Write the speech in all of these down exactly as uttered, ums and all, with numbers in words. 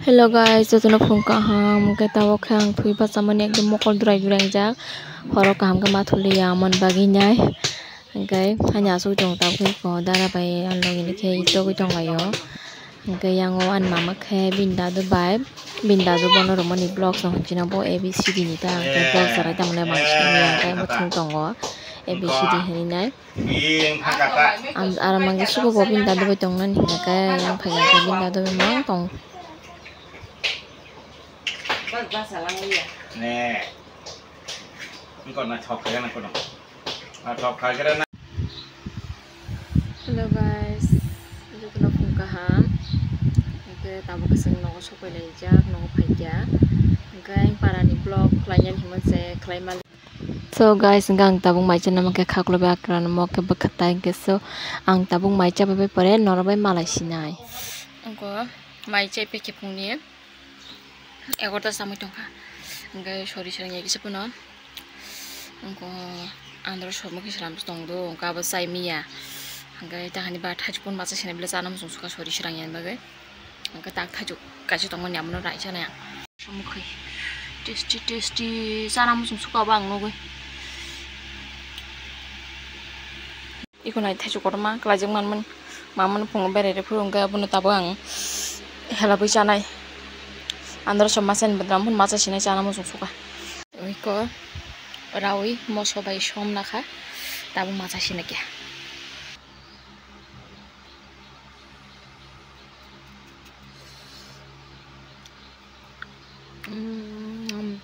Hello guys, jotono phung kaham. Hwnkhe tabuk khe ang thwi bachamani ekdom mokol durai durai wngjak. Horo kaham khe ma thuliya, amoni bagwi nai. Hwnkhe hani aswk tong tabuk khe ko dara bai ang logi ni khe togwi tong laio. Hwnkhe yang o ani mama khe bini dadu bai, bini dadu bono romani vlog song hwnchino bo A B C D ni ta, hwnkhe vlog sarai tamo le bang sini ya, hwnkhe muthung tongo A B C D hwnwi nai. Ang aram ang suko bo bini dadu bai tong nani hwnkhe yang phai yang bini dadu bai mang tong. Ne. Engko na thok kaya na kono. A thok kaya na. Hello guys, jotono phung kaham. Hwnkhe tabuk khe chwng nogo sokoi laijak, nogo phaikya. Hwnkhe parani vlog khlainani himma se khlai mali. So guys, hwnkhe ang tabuk mai chana mankhe khakloi bai akrano mo khe bwkha tai hwnkhe, so ang tabuk mai chabai bai pore norok bai malai sinai. Engko mai chai pekhe phungni. Egarota samui tongkha. Hwnkhe sori srang ya kisa phano. Hwnkhe andro somo kisa ram tongdo, hwnkhe abo chai miya. Hwnkhe tahani ba thaichuk pon bacha sene bile chana muchung suka sori srang ya bagwi. Hwnkhe tak thaichuk kaisa tongmani amono rai chana ya. Somo khai. Tasty, tasty. Chana muchung suka abo ang nugwi. Iko nai thaichuk kotorma kwlaijak manmani, mamani phungo berai rw phuru hwnkhe abono tabuk ang helabwi chanai. Andro som masa ni bwdram phun masa sinai chana muchung suka. Iko rawi moso bai som nakha, tabuk masa sinai khe. Mm.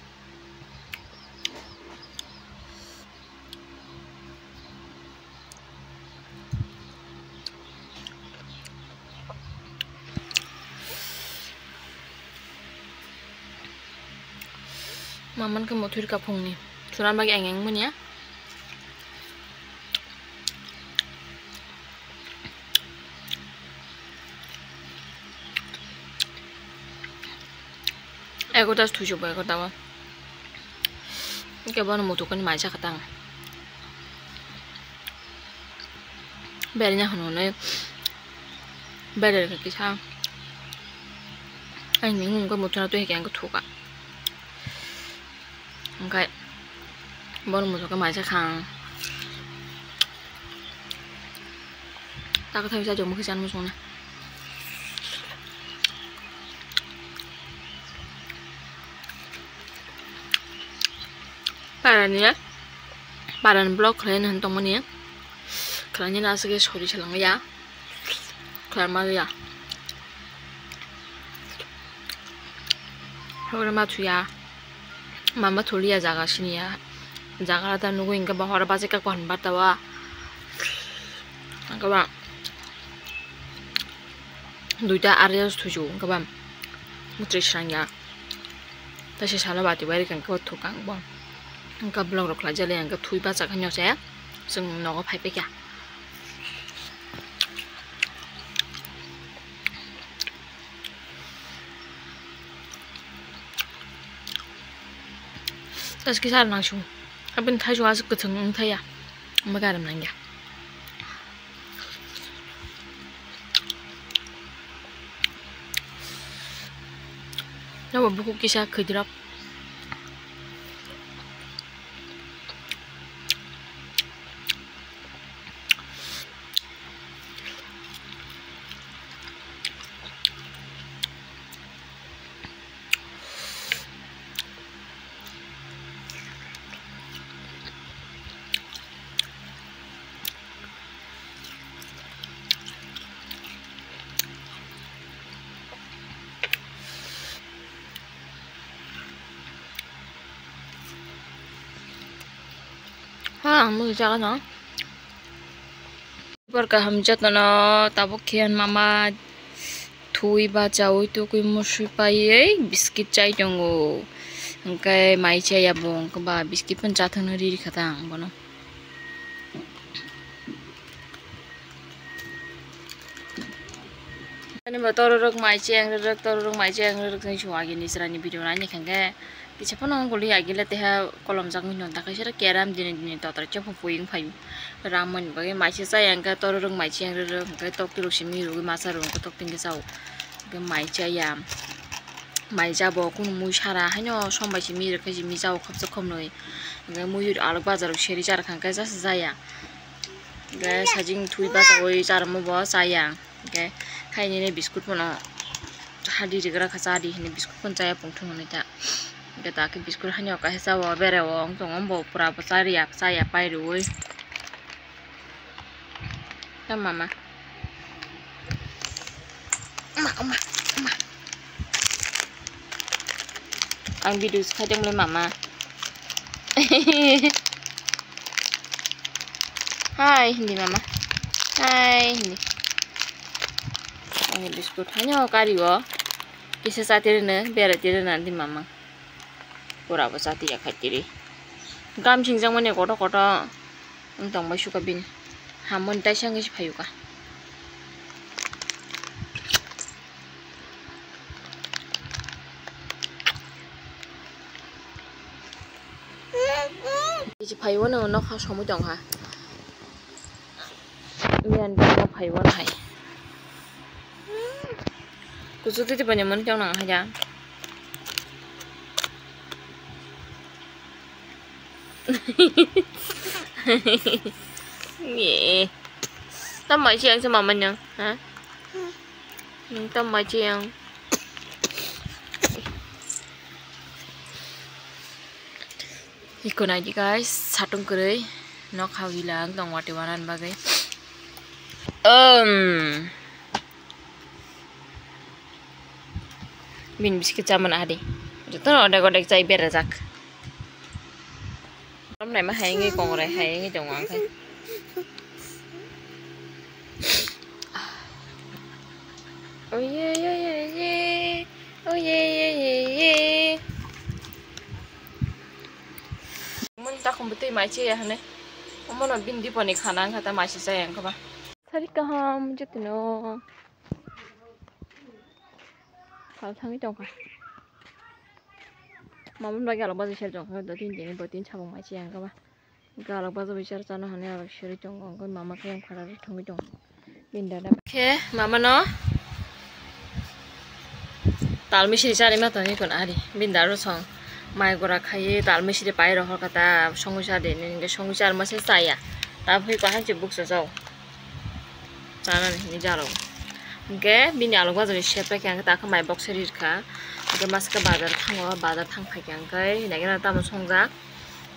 Maman khe muthur kaphungni. Suran bagwi ang yang manya. Egarota thujukbo egarota o. Hwnkhe bono muthukani mai chakha tang. Berena hwnwi bererkha kisa. Aini hwnwi muthuna twi hwnkhe ang khe thuka. Hwnkhe bono muthukhe mai chakha ang. Taka thaiwi chajak mukhe chana muchungna. Parani, parani vlog khlaina hwn tongmani. Khlainani aswk khe sori selengya. Khlaima ya. Hore ma thuya. Mama thuliya jaga siniya. Jaga ta nugwi hwnkhe ba hora bacha ekka hwn barta wa. Hwnkhe ba duita ariya thuju hwnkhe ba mutri srangya. Tei se salo bati bai rikha hwnkhe thukang bo. Hwnkhe vlog rok khlai jali hwnkhe thwi bacha khe nw se chwng nogo phai paikha. Taski sar nangsu. Abin thaisu aswk kwthwng wng thaya. Omo garam nangya. Nobo buku kisa khwdrop. Ha, ang mui jaga no. Por kaham jotono tabuk khe mama thui bachaui tukui musui paiwi biscuit chai tongo. Hwnkhe mai chaya bo, hwnkhe ba biscuit phano chathangno riri kha ta ang bono. Ani bo tororok mai cheng rwrwk, tororok mai cheng rwrwk, jani chwng agini chwraini video naini khe hwnkhe kisa phano ongkuli agile teha kolom jakmani hwn takhai sero keram dini dini totra chopho pui wng phai ramani bagwi mai se chaya hwnkhe tororok mai cheng rwrwk hwnkhe tokti rok simi rwgwi masa rwgwi tokti hwnkhe chao hwnkhe mai chaya. Mai jabo kunu mui sara haino som bai simi rwkhe simi jabo khopsa khopnwi. Hwnkhe mui alok bazaro seri chara kha hwnkhe jasa jaya. Hwnkhe sajing thui bachaui charwmo bo chaya. Hwnkhe hainini biskut phano hadi rigra kha chadi hinwi biskut phano chaya pungthung hinwi ta. Hwnkhe ta khe biskut haino kaisa chao berao wng tongo bo pura bo chariya chaya pai rwui. Ta mama. Ma, ma, ma. Ang video se khaidong le mama. Hai hindi mama. Hai hindi. Ang biskut haino kari o. Kisa satire ne, bera tire na di mama. Pura bo chati ya khaitiri. Gam singjak mani koto koto wng tong bai suka bini. Hamoni taisa wngwi se phaiyuka. Bisi phaiwano nokha somwi tongkha. Miyani bwskango phaiwano hai. Kuchuk twi twi paina mani chong nang hai da. Ye. Tam mai chiang se mama nyang, ha? Nang tam mai chiang. Iko nai di guys, satung kwrwi nok hawila ang tong wati wanan bagwi. Um. Bini biskit chamani adi. Jotono odek odek chai berajak. Romnai ma hai wngwi kongrai hai wngwi tongo ang khe. Oye, oye, oye. Oye, oye, oye. Mun takhum bwtwi mai chaya hwnwi. Omono bini diponi khana wngkha ta mai se chaya wngkha ba. Sari kaham jotono. Pal thangwi tongkha. Mamon bai galak bajo ser jong kha do tin tini bo tin sabung mai se yang kha ba. Galak bajo bai ser chana hwnwi alak serwi tongo. Wngkha mama khe yang phara rw thangwi tongo. Bini dada khe mama no tal misiri chari ma tongwi kun ari. Bini dada song mai gura khaiwi tal misiri pai rohor kha ta songwi chadi hinwi songwi char ma se chaya. Tabuk khe kaham se bukcha jao. Chanani hinwi jalo. Hwnkhe bini alok bajar ni sep paikha, hwnkhe takhe mai box ri rwkha. Hwnkhe maskhe bazar thango, bazar thang phaikha, hwnkhe hinai kheno tamo songjak.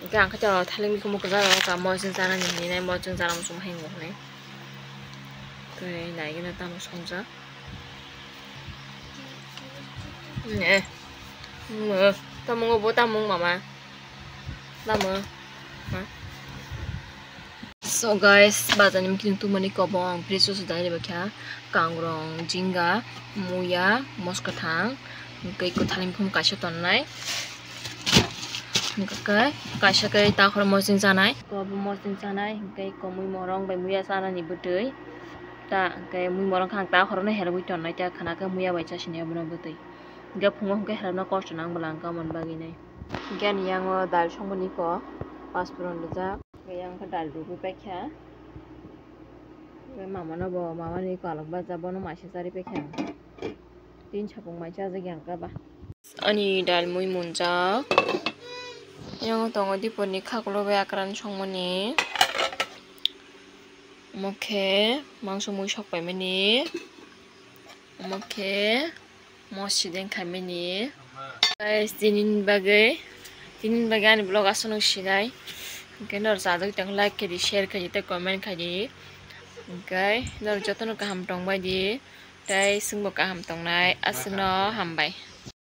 Hwnkhe ang khe to thaling bikhung kwcharo ka mochwng chanani hinwi nai, mochwng chana muchung hai wngkha hinwi. Hwnkhe hinai kheno tamo songjak. Eh. Tamo wngbo tamo wng mama. Tamo. Ha? So guys, bazar ni mukti tumani kobo ang fridge o sudai riba kha kangrong, jinga, muya, mos kwthang, hwnkhe kwthangni bikhung kaisa tonnai, hwnkhe kaisa khe takhor mosing chanai, kobo mosing chanai, hwnkhe komui morong bai muya chanani bwtwi ta, hwnkhe mui morong kha ang takhor no herwi tonnai ta khana khe muya bai chasini abono bwtwi, hwnkhe phungo hwnkhe hermna kosto nang bwla hwnkhe amoni bagwi nai. Hwnkhe ani yango dal songmani ko pasphuron rijak. Yang khe dal rwgwi paikha. Hwnkhe mama no bo, mama ni kwlwk baja bono maisa chari paikha. Tin sapung mai chajak yang khe ba. Ani dal mui munjak. Yang tongo dipor ni khakulo bai akran songmani. Omo khe mangso mui sok paimani. Omo khe. Mo sideng khaimani. Guys, tinini bagwi, tinini bagwi ani vlog aswk no sinai. Hwnkhe nor chajak tong like khaidi, share khaidi tei comment khaidi. Hwnkhe nor jotono kaham tongbaidi tei chwngbo kaham tongnai aswkno hambai.